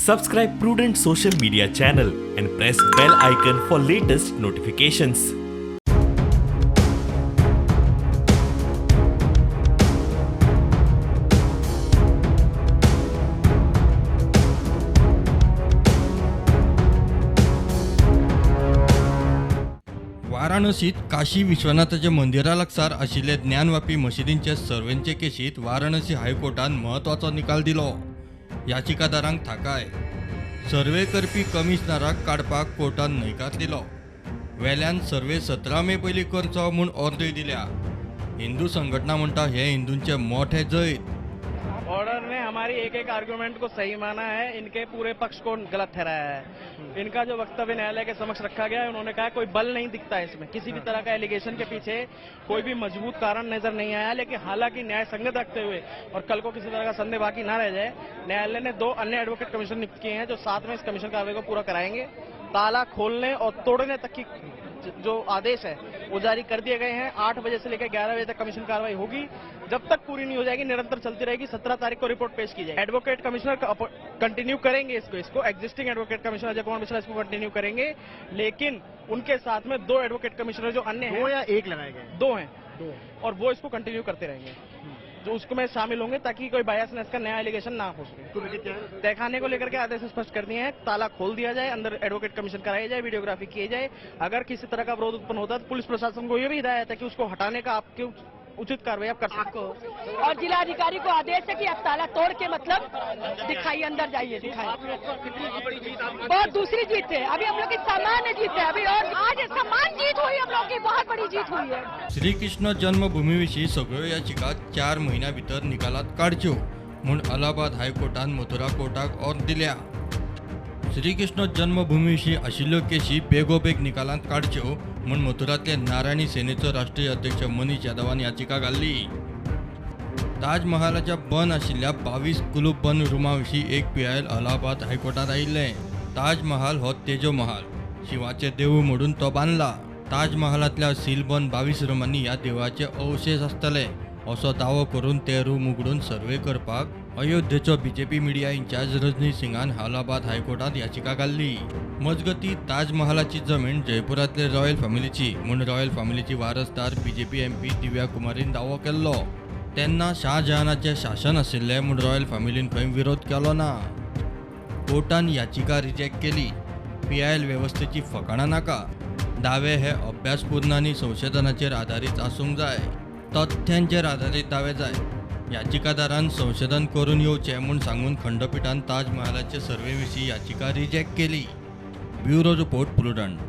Subscribe Prudent Social Media channel and press bell icon for latest notifications. वाराणसीत काशी विश्वनाथाच्या मंदिरा लागसार आशिल्ले ज्ञानवापी मशिदींचे सर्वेंचे केशीत वाराणसी हायकोर्टान म्हत्वाचो निकाल दिलो. याचिकादारांक थाकाय. सर्वे करपी कमिशनराक काडपाक कोर्टान न्हयकार दिलो. वेल्यान सर्वे 17 मे पयलीं करचो म्हूण ऑर्दय दिल्या. हिंदू संघटना म्हणटा हे हिंदूंचे मोठे जैत. ऑर्डर ने हमारी एक एक आर्गुमेंट को सही माना है, इनके पूरे पक्ष को गलत ठहराया है. इनका जो वक्तव्य न्यायालय के समक्ष रखा गया है, उन्होंने कहा कोई बल नहीं दिखता है इसमें, किसी भी तरह का एलिगेशन के पीछे कोई भी मजबूत कारण नजर नहीं आया. लेकिन हालांकि न्याय संगत रखते हुए और कल को किसी तरह का संदेह बाकी ना रह जाए, न्यायालय ने 2 अन्य एडवोकेट कमीशन नियुक्त किए हैं जो साथ में इस कमीशन कार्रवाई को पूरा कराएंगे. ताला खोलने और तोड़ने तक की जो आदेश है वो जारी कर दिए गए हैं. 8 बजे से लेकर 11 बजे तक कमीशन कार्रवाई होगी. जब तक पूरी नहीं हो जाएगी निरंतर चलती रहेगी. 17 तारीख को रिपोर्ट पेश की जाएगी. एडवोकेट कमिश्नर कंटिन्यू करेंगे इसको existing advocate commissioner Ajay Kumar Mishra इसको कंटिन्यू करेंगे, लेकिन उनके साथ में 2 एडवोकेट कमिश्नर जो अन्य हैं, 2 या 1 लगाए गए, 2 हैं और वो इसको कंटिन्यू करते रहेंगे, जो उसको में शामिल होंगे ताकि कोई बायसनेस का नया एलिगेशन ना हो सके. तहखाने को लेकर के आदेश स्पष्ट कर दिए हैं. ताला खोल दिया जाए, अंदर एडवोकेट कमीशन कराया जाए, वीडियोग्राफी की जाए. अगर किसी तरह का विरोध उत्पन्न होता है तो पुलिस प्रशासन को यह भी हिदायत है कि उसको हटाने का आपके उचित कार्रवाई आप कर सकते हो. और जिला अधिकारी को आदेश है कि आप ताला तोड़ के मतलब दिखाइए, अंदर जाइए, दिखाइए. बहुत दूसरी जीत है, अभी हम लोग की सामान्य जीत है, अभी और आज समान जीत हुई हम लोग की, बहुत बड़ी जीत हुई है. श्रीकृष्ण जन्मभूमी विशीं सगळ्यो याचिका 4 म्हयन्या भितर निकालात काडच्यो म्हूण अलाहाबाद हायकोर्टान मथुरा कोर्टाक ऑर्द दिल्या. श्रीकृष्ण जन्मभूमी विशीं आशिल्ल्यो केशी बेगोबेग निकालांत काडच्यो म्हूण मथुरांतले नारायणी सेनेचो राष्ट्रीय अध्यक्ष मनीष यादवान याचिका घाल्ली. ताजमहालाच्या बंद आशिल्ल्या 22 कुलूप बंद रुमा विशीं एक पीआयएल अलाहाबाद हायकोर्टांत आयिल्लें. ताजमहाल हो तेजो महाल, शिवाचें देवूळ म्हणून तो बांदला. ताजमहालांतल्या सीलबंद 22 रुमांनी ह्या देवळाचे अवशेष आसतले असो दावो करून ते रूम उगडून सर्वे करपाक अयोध्येचो बीजेपी मिडिया इन्चार्ज रजनी सिंगान अलाहाबाद हायकोर्टांत याचिका घाल्ली. मजगती ताजमहालाची जमीन जयपुरांतले रॉयल फॅमिलीची म्हूण रॉयल फॅमिलीची वारसदार बीजेपी एमपी दिव्या कुमारीन दावो केल्लो. तेन्ना शाहजहानाचें शासन आशिल्लें म्हूण रॉयल फॅमिलीन खंय विरोध केलो ना. कोर्टान याचिका रिजेक्ट केली. पीआयएल वेवस्थेची फकाणां नाका, दावे हे अभ्यासपूर्ण आनी संशोधनाचेर आदारीत आसूंक जाय, तथ्यांचेर आदारीत दावे जाय. याचिकादारान संशोधन करून येवचें म्हूण सांगून खंडपीठान ताजमहालाचे सर्वे विशीं याचिका रिजेक्ट केली. Bureau report, Prudent.